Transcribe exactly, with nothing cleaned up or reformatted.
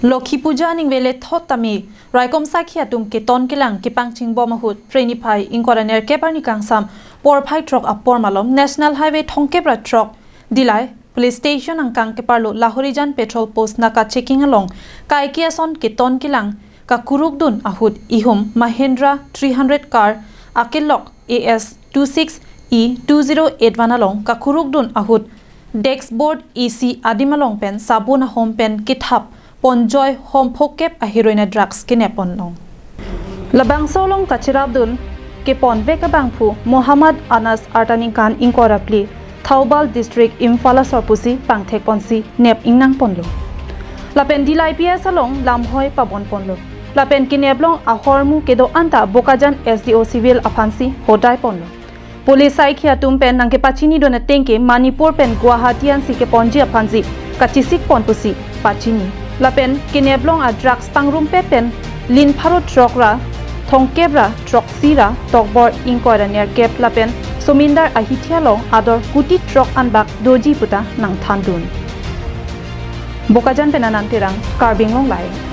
Lokhi Puja aningve le thot tame raikom saikhi atum keton kelang kepangchingbom ahut Phre niphai ingkoi ra nerkep arni kangsam porphai throk apor malom National Highway thomkep ra throk Dillai Police Station angkang keparlo Lahorijan Patrol Post naka checking along kaike ason keton kelang kakurukdun ahut ihum Mahindra three hundred car akelok A S two six E two zero eight one along kakurukdun ahut dashboard A C adim along pen sabun ahom pen kethap ponjoi hom phokep a heroin a drugs kenep ponlong. Labangso along kachirapdun keponvek abangphu Muhammad Anas arta ningkan ingkoi ra phli, Thoubal District, Imphal asor pusi pangthek ponsi nep ingnang ponlo. Lapen Dillai P S along lamhoi pabon ponlo. Lapen keneplong ahormu kedo-an ta Bokajan S D O Civil aphansi hodai ponlo. Police saikhi atum pen nangkepachinidun ateng ke Manipur pen Guwahati ansi keponji aphansi kachesik pon pusi pachini. Lapen keneplong a drugs pangrumpet pen lin pharo throk ra thomkep ra throksi ra Tokbor ingkoi ra nerkep lapen Somindar ahithi along ador kuti throk anbak doji puta nangthandun. Bokajan pen Anand Terang, Karbi Anglong Live.